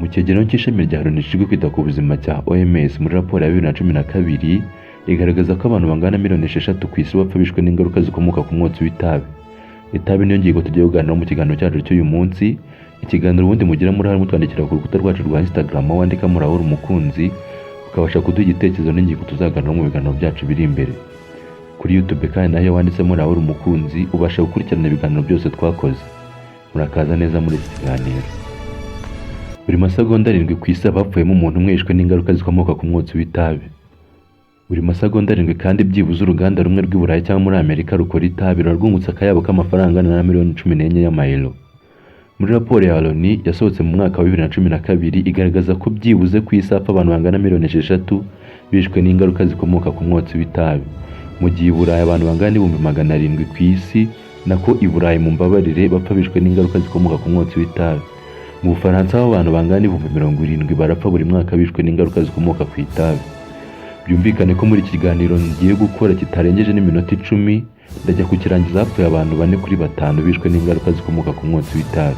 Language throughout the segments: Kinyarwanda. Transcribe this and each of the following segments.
Mu cyegeranyo cy'ishami rya Loni rishinzwe kwita ku buzima cya OMS, muri raporo ya 2012, igaragaza ko abantu bangana na miliyoni 6 ku isi bapfa bishwe n'ingaruka zikomoka ku mwotsi w'itabi. Itabi niyo ngingo tugiye kuganiraho mu kiganiro cyacu cy'uyu munsi. Ikiganiro ubundi mugira muri harimo twandikira ku rukuta rwacu rwa Instagram, aho wandikamo Raoul Umukunzi, ukabasha kuduha igitekerezo n'ingingo tuzaganiraho mu biganiro byacu biri imbere. Kuri YouTube kandi nayo wanditsemo Raoul Umukunzi, ubasha gukurikirana ibiganiro byose twakoze. Murakaza neza muri iki kiganiro. Buri masegonda 7 ku isi haba hapfuyemo umuntu umwe yishwe n'ingaruka zikomoka ku mwotsi w'itabi. Buri masegonda 7 kandi, byibuze uruganda rumwe rw'i Burayi cyangwa muri Amerika rukora itabi ruba rwungutse akayabo k'amafaranga angana na miliyoni 14 y'amayero. Muri raporo ya Loni yasohotse mu mwaka wa 2012, igaragaza ko byibuze ku isi hapfa abantu bangana miliyoni 6 bishwe n'ingaruka zikomoka ku mwotsi w'itabi, mu gihe i Burayi abantu bangana n'700,000 ku isi, nako i Burayi mu mbabarire, bapfa bishwe n'ingaruka zikomoka ku mwotsi w'itabi. Mu Bufaransa aho abantu bangana n'70,000 barapfa buri mwaka bishwe n'ingaruka zikomoka ku itabi. Byumvikane ko muri iki kiganiro ngiye gukora kitarengeje n'iminota 10, ndajya kukirangiza hapfuye abantu bane kuri batanu bishwe n'ingaruka zikomoka ku mwotsi w'itabi.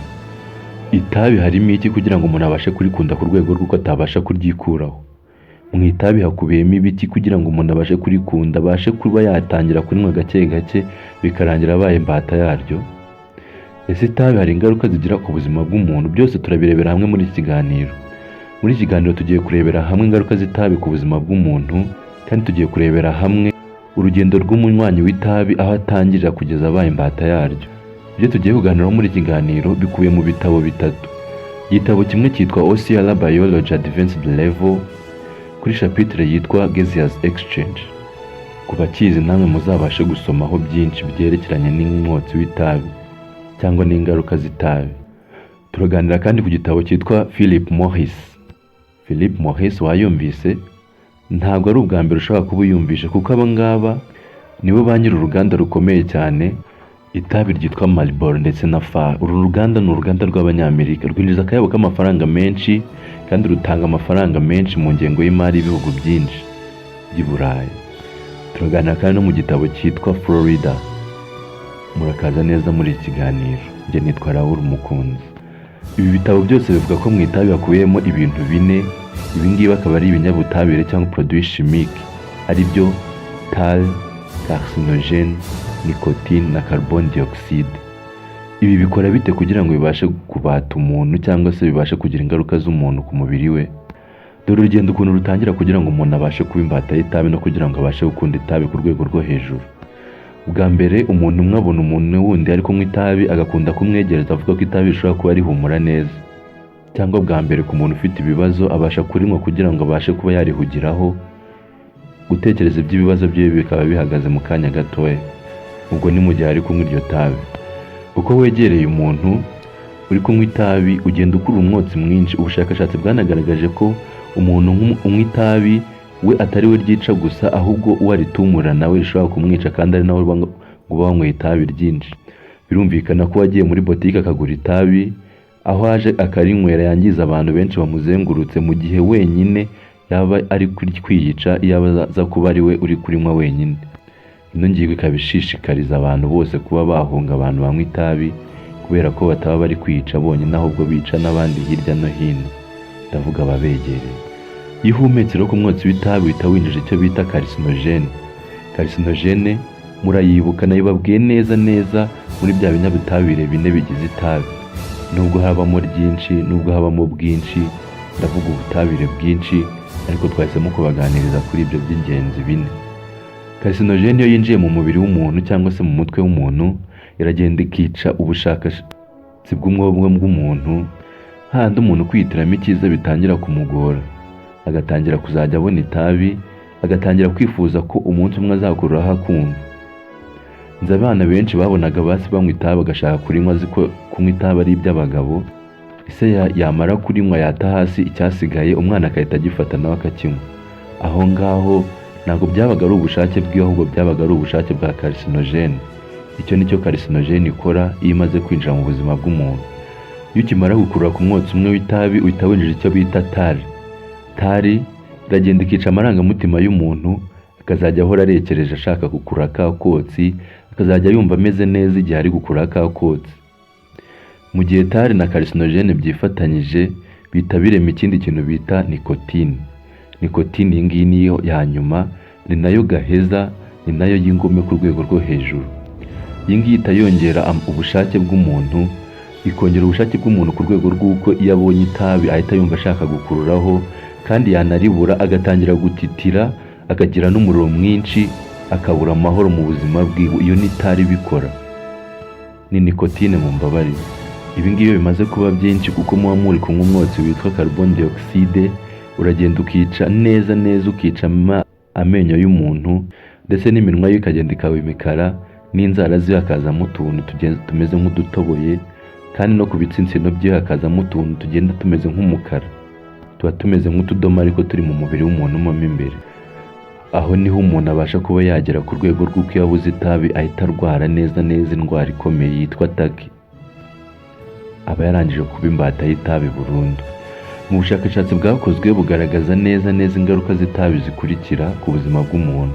Itabi harimo iki kugira ngo umuntu abashe kurikunda ku rwego rw'uko atabasha kuryikuraho? Mu itabi hakubiyemo ibiki kugira ngo umuntu abashe kurikunda, abashe kuba yatangira kurinywa gake gake, bikarangira abaye imbata yaryo? Ese itabi hari ingaruka zigira ku buzima bw'umuntu? Byose turabirebera hamwe muri iki kiganiro. Muri iki kiganiro tugiye kurebera hamwe ingaruka z'itabi ku buzima bw'umuntu, kandi tugiye kurebera hamwe urugendo rw'umunywanyi w'itabi, aho atangirira kugeza abaye imbata yaryo. Ibyo tugiye kuganiraho muri iki kiganiro bikubiye mu bitabo bitatu. Igitabo kimwe cyitwa OCR Biology Advanced Level, kuri chapitre yitwa Gaseous Exchange. Ku bakizi namwe muzabashe gusomaho byinshi byerekeranye n'umwotsi w'itabi cyangwa n'ingaruka z'itabi. Turaganira kandi ku gitabo cyitwa Philip Morris. Philip Morris wayumvise? Ntabwo ari ubwa mbere ushobora kuba uyumvishe, kuko aba ngaba nibo ba nyiri uruganda rukomeye cyane, itabi ryitwa Marlboro ndetse na Far. Uru ruganda ni uruganda rw'Abanyamerika, rwinjiza akayabo k'amafaranga menshi kandi rutanga amafaranga menshi mu ngengo y'imari y'ibihugu byinshi by'i Burayi. Turaganira kandi no mu gitabo cyitwa Florida. Murakaza neza muri iki kiganiro. Njye nitwa Raoul Umukunzi. Ibi bitabo byose bivuga ko mu itabi hakubiyemo ibintu bine. Ibi ngibi akaba ari ibinyabutabire cyangwa produits chimiques, ari byo tar, carcinogène, nicotine na carbone dioxide. Ibi bikora bite kugira ngo bibashe kubata umuntu cyangwa se bibashe kugira ingaruka z'umuntu ku mubiri we? Dore urugendo ukuntu rutangira kugira ngo umuntu abashe kuba imbata y'itabi no kugira ngo abashe gukunda itabi ku rwego rwo hejuru. Bwa mbere, umuntu umwe abona umuntu wundi ari kunywa itabi, agakunda kumwegereza avuga ko itabi rishobora kuba rihumura neza. Cyangwa bwa mbere, ku muntu ufite ibibazo, abasha kurinywa kugira ngo abashe kuba yarihugiraho, gutekereza iby'ibibazo bye bikaba bihagaze mu kanya gatoya. Ubwo ni mu gihe ari kunywa iryo tabi. Uko wegereye umuntu uri kunywa itabi, ugenda ukurura umwotsi mwinshi. Ubushakashatsi bwanagaragaje ko umuntu unywa itabi we atari we ryica gusa, ahubwo uwo aritumura nawe rishobora kumwica, kandi ari nawe uba wanyweye itabi ryinshi. Birumvikana ko wagiye muri botike akagura itabi, aho aje akarinywera, yangiza abantu benshi bamuzengurutse, mu gihe wenyine yaba ari kwiyica iyo aza kuba ari we uri kurinywa wenyine. Ino ngingo ikaba ishishikariza abantu bose kuba bahunga abantu banywa itabi, kubera ko bataba bari kwiyica bonyine, ahubwo bica n'abandi hirya no hino, ndavuga ababegereye. Iyo uhumetse rero ku mwotsi w'itabi, uhita winjije icyo bita carcinogène. Carcinogène murayibuka, nayibabwiye neza neza muri bya binyabutabire bine bigize itabi. Nubwo habamo ryinshi, nubwo habamo bwinshi, ndavuga ubutabire bwinshi, ariko twahisemo kubaganiriza kuri ibyo by'ingenzi bine. Carcinogène iyo yinjiye mu mubiri w'umuntu cyangwa se mu mutwe w'umuntu, iragenda ikica ubushakashatsi bw'ubwonko bw'umuntu, hahandi umuntu kwihitiramo icyiza bitangira kumugora, agatangira kuzajya abona itabi, agatangira kwifuza ko umunsi umwe azakururaho akumva. Nzi abana benshi babonaga basi banywa itabi bagashaka kurinywa, azi ko kunywa itabi ari iby'abagabo. Ese yamara kurinywa yata hasi icyasigaye, umwana agahita agifata nawe akakinywa. Aho ngaho ntabwo byabaga ari ubushake bwiwe, ahubwo byabaga ari ubushake bwa carcinogène. Icyo nicyo carcinogène ikora iyo imaze kwinjira mu buzima bw'umuntu. Iyo ukimara gukurura ku mwotsi umwe w'itabi, uhita winjira icyo bita tar. Tar iragenda ikica amarangamutima y'umuntu, akazajya ahora arekereje ashaka gukurura ka kotsi, akazajya yumva ameze neza igihe ari gukurura ka kotsi. Mu gihe tar na carcinogène byifatanyije, Bihita birema ikindi kintu bita nicotine. Nicotine iyi ngiyi niyo ya nyuma, ni nayo gaheza, ni nayo y'ingome ku rwego rwo hejuru. Iyi ngiyi ihita yongera ubushake bw'umuntu, ikongera ubushake bw'umuntu ku rwego rw'uko iyo abonye itabi ahita yumva ashaka gukururaho, kandi yanaribura agatangira gutitira, akagira n'umuriro mwinshi, akabura amahoro mu buzima bwiwe. Iyo ni itabi ibikora, ni nicotine mu mbabarire. Ibi ngibi iyo bimaze kuba byinshi, kuko muba muri kunywa umwotsi witwa carbon dioxide, uragenda ukica neza neza, ukica amenyo y'umuntu, ndetse n'iminwa ye ikagenda ikaba imikara, n'inzara ziwe hakazamo utuntu tumeze nk'udutoboye, kandi no ku bitsinsino bye hakazamo utuntu tugenda tumeze nk'umukara, tuba tumeze nk'utudomo ariko turi mu mubiri w'umuntu mo imbere. Aho niho umuntu abasha kuba yagera ku rwego rw'uko iyo abuze itabi ahita arwara neza neza indwara ikomeye yitwa taki. Aba yarangije kuba imbata y'itabi burundu. Mu bushakashatsi bwakozwe bugaragaza neza neza ingaruka z'itabi zikurikira ku buzima bw'umuntu.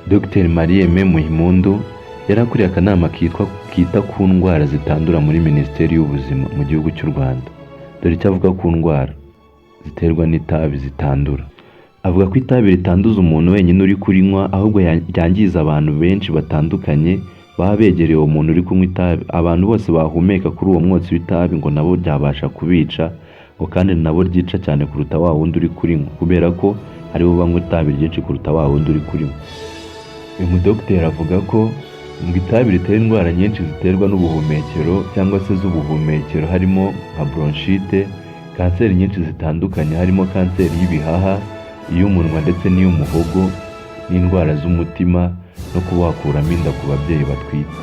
Dr Marie Aimée Muhimpundu yari akuriye akanama kita ku ndwara zitandura muri Minisiteri y'Ubuzima mu gihugu cy'u Rwanda. Dore icyo avuga ku ndwara ziterwa n'itabi zitandura. Avuga ko itabi ritanduza umuntu wenyine uri kurinywa, ahubwo ryangiza abantu benshi batandukanye baba begereye uwo muntu uri kunywa itabi. Abantu bose bahumeka kuri uwo mwotsi w'itabi ngo nabo ryabasha kubica, ngo kandi nabo ryica cyane kuruta wa wundi uri kurinywa, kubera ko aribo banywa itabi ryinshi kuruta wa wundi uri kurinywa. Uyu mudogiteri avuga ko ngo itabi ritera indwara nyinshi ziterwa n'ubuhumekero cyangwa se z'ubuhumekero, harimo nka bronchite, kanseri nyinshi zitandukanye harimo kanseri y'ibihaha, iy'umunwa ndetse n'iy'umuhogo, n'indwara z'umutima, no kuba wakuramo inda ku babyeyi batwite,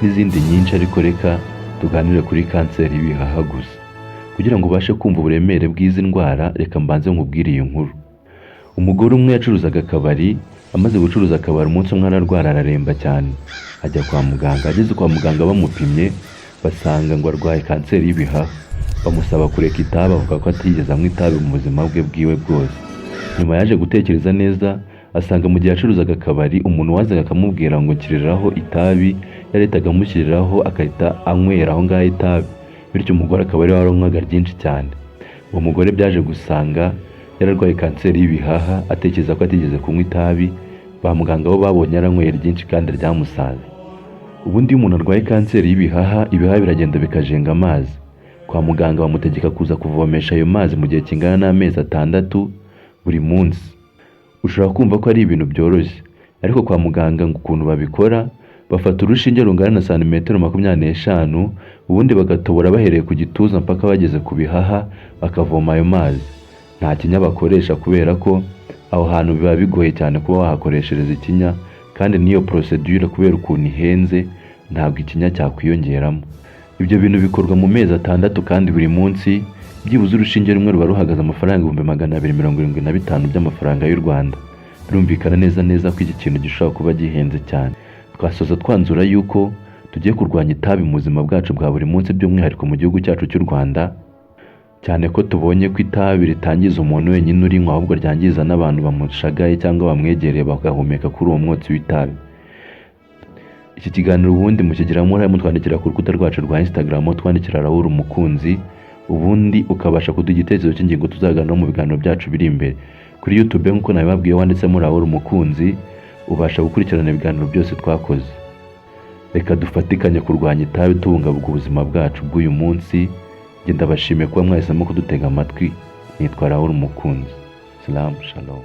n'izindi nyinshi. Ariko reka tuganire kuri kanseri y'ibihaha gusa. Kugira ngo ubashe kumva uburemere bw'izi ndwara, reka mbanze nkubwire iyi nkuru. Umugore umwe yacuruzaga akabari. Amaze gucuruza akabari, umunsi umwe ararwara, araremba cyane, ajya kwa muganga. Ageze kwa muganga bamupimye basanga ngo arwaye kanseri y'ibihaha, bamusaba kureka itabi. Avuga ko atigeze anywa itabi mu buzima bwe bwiwe bwose. Nyuma yaje gutekereza neza, asanga mu gihe yacuruzaga akabari, umuntu wazaga akamubwira ngo nshyiriraho itabi, yarahitaga amushyiriraho agahita anywera aho ngaho itabi, bityo umugore akaba ariwe waranywaga ryinshi cyane. Uwo mugore byaje gusanga yararwaye kanseri y'ibihaha, atekereza ko atigeze kunywa itabi. Ba muganga bo babonye yaranyweye ryinshi kandi ryamusaze. Ubundi iyo umuntu arwaye kanseri y'ibihaha, ibihaha biragenda bikajenga amazi. Kwa muganga bamutegeka kuza kuvomesha ayo mazi mu gihe kingana n'amezi 6 buri munsi. Ushobora kumva ko ari ibintu byoroshye, ariko kwa muganga ngo ukuntu babikora, bafata urushinge rungana na santimetero 25, ubundi bagatobora bahereye ku gituza mpaka bageze ku bihaha, bakavoma ayo mazi. Nta kinya bakoresha, kubera ko aho hantu biba bigoye cyane kuba wahakoreshereza ikinya, kandi n'iyo procédure kubera ukuntu ihenze ntabwo ikinya cyakwiyongeramo. Ibyo bintu bikorwa mu mezi 6 kandi buri munsi. Byibuze urushinge rumwe ruba ruhagaze amafaranga 275,000 by'amafaranga y'u Rwanda. Birumvikana neza neza ko iki kintu gishobora kuba gihenze cyane. Twasoza twanzura yuko tugiye kurwanya itabi mu buzima bwacu bwa buri munsi, by'umwihariko mu gihugu cyacu cy'u Rwanda, cyane ko tubonye ko itabi ritangiza umuntu wenyine urinywa, ahubwo ryangiza n'abantu bamushagaye cyangwa bamwegereye bagahumeka kuri uwo mwotsi w'itabi. Iki kiganiro ubundi mukigiramo uruhare mutwandikira ku rukuta rwacu rwa Instagram, twandikira Raoul Umukunzi, ubundi ukabasha kuduha igitekerezo cy'ingingo tuzaganiraho mu biganiro byacu biri imbere. Kuri YouTube, nk'uko nabibabwiye, wanditsemo Raoul Umukunzi ubasha gukurikirana ibiganiro byose twakoze. Reka dufatikanye kurwanya itabi, tubungabunga ubuzima bwacu bw'uyu munsi. Njye ndabashimiye kuba mwahisemo kudutega amatwi. Nitwa Raoul Umukunzi. Salamu, shalom.